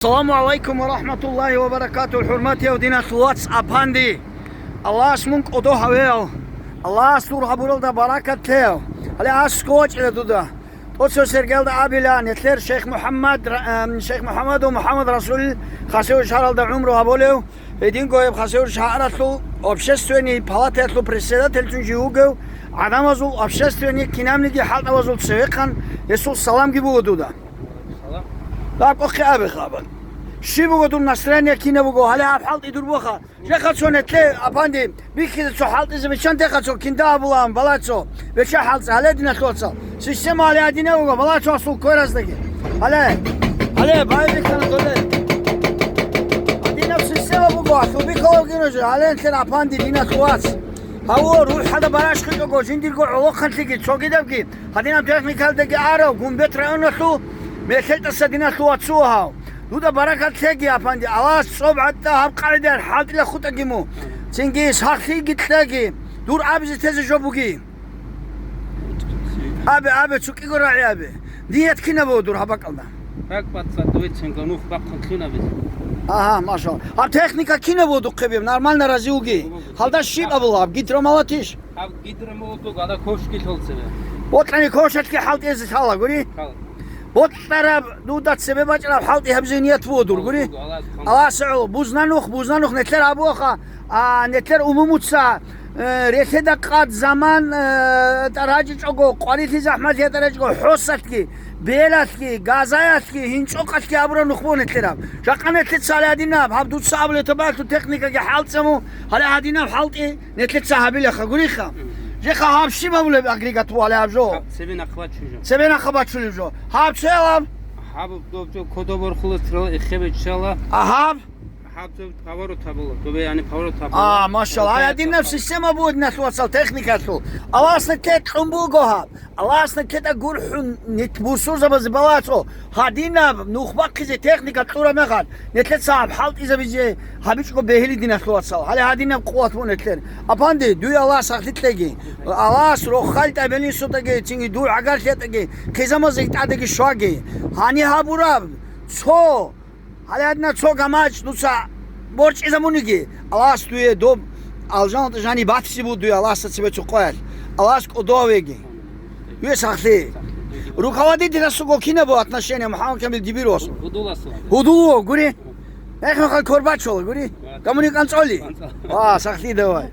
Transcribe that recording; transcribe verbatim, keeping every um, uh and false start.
Саламу алайкум ва рахматуллахи ва баракатух, хӀурматияв диналъул вац Апанди. Аллагьас мун кӀодо гьавеяв, Аллагьас дур гьабуралда баракат лъеяв. Гьале аскӀов вачӀила дуда. ТӀоцев Сергелда абила, нилъер шейх МухӀаммад, ра-, эм, шейх МухӀаммад ва МухӀаммад Расул Хасавюрт шагьаралда гӀумру гьабулев, гьединго гьеб Хасавюрт шагьаралъул общественный палатаялъул председательлъун жив вугев, гӀадамазул общественный кинабниги хӀалтӀабазул цевехъан гьесул саламги буго дуда. Салам. Дакъухъе абе хабар. Щиб буго дур настроение, кинаб буго, гьале гьаб хӀалтӀи дур боха. Жеха цо нетлъе, Апанди, бихьизе цо хӀалтӀизе биччан, деха цо кинда абулаан, бала цо. Беча хӀалтӀи, гьале диналъул вацал. Система гьале гьадинаб буго, бала цо асул квераздаги. Гьале, гьале, байбихьана доле. Гьадинаб система буго, асул бихьалав гино жо, гьале нилъер Апанди диналъул вац. Гьаву, рухӀада бараш хъичӀого, жиндирго гӀолохъанлъиги, цогидабги, гьадинаб техникалдаги арав, Гумбет районалъул, мехелтӀаса диналъул вацу гьав. Дуда баракат лъеги, Апанди, Аллагьас цӀоб гӀатӀа гьаб къагӀидаялъ хӀалтӀила хутӀаги му. Цинги сахлъиги кьеги, дур абизе тезе жо буги. Абе, абе, цукӀиго рагӀи абе. Ният кинаб буго дур гьаб бакӀалда? Как бацӀцӀад дуе цинго нух бахъун лъунабизе. Агьа, машалла. Гьаб техника кинаб буго духъе беб? Нормально рази вуги? Гьалда щиб абула, гьаб гидромолотиш? Гьаб гидромолотуг, гьалда кошки лъол цебе. Бокьани кошалъги хӀалтӀизе лъала, гури? Лъала. Бокьараб дуда цебе бачӀараб хӀалтӀи гьабизе ният буго дур, гури? Аллагьас гӀоло, бузна нух, бузна нух, нетлъер абуаха, а, нетлъер умумуца, э, релъеда къад заман, э, тӀаражичӀого, къварилъи захӀмалъи тӀаражичӀого, хӀосалъги, белалъги, газаялъги, гьинчӀокъалъги абураб нух буго нетлъераб. Жакъа нетлъи цали гьадинаб, гьаб дуца абулеб тӀубалъул техникаги хӀалтӀцӀаму, гьале гьадинаб хӀалтӀи нетлъица гьабилаха, гуриха. Жеха гьаб щиб гьабулеб агрегат буго гьале гьаб жо? Гьаб цебе нахъ бачу жо. Цебе нахъ бачулеб жо. Гьаб цоялаб? Гьаб дов кодобор хуласрала эхебе ччала. Агьаб? Гьаб цо поворот гьабула, добе, яни поворот гьабула. А, машалла. Гьаб гьадинаб цо система буго диналъул вацал техникалъул. Аласна текьун буго гьаб. Аласна кета гурхӀун нилъ бусурзабазе балацо. Гьадинаб нух бахъизе техника кьураб мехалъ, нилъеца гьаб хӀалтӀизабизе гьабичӀого бегьили диналъул вацал. Гьале гьадинаб къуват буго нилъер. Апанди, дуе Аллагьас сахлъи кьеги. Аллагьас рохал тӀабилин сутӀаги, цинги дур гӀагарлъи ятӀаги, хъизамазе тӀадаги щваги. Гьани гьабураб цо Гьале гьадинаб цо гамачӀ дуца борчӀизабуниги, Аллагьас дуе доб алжаналда жаниб батизе буго дуе Аллагьасда цебе цо къоялъ. Аллагьас кӀодо гьавеги. Дуе сахлъи. Руководительасулго кинаб буго отношение, МухӀаммад Камил, дибир вас? Гьудуласул. Гьудуло, гури. Эхмахал кор бачула, гури. Гамуни кӀанцӀоли. КӀанцӀа. Ва, сахлъи давай.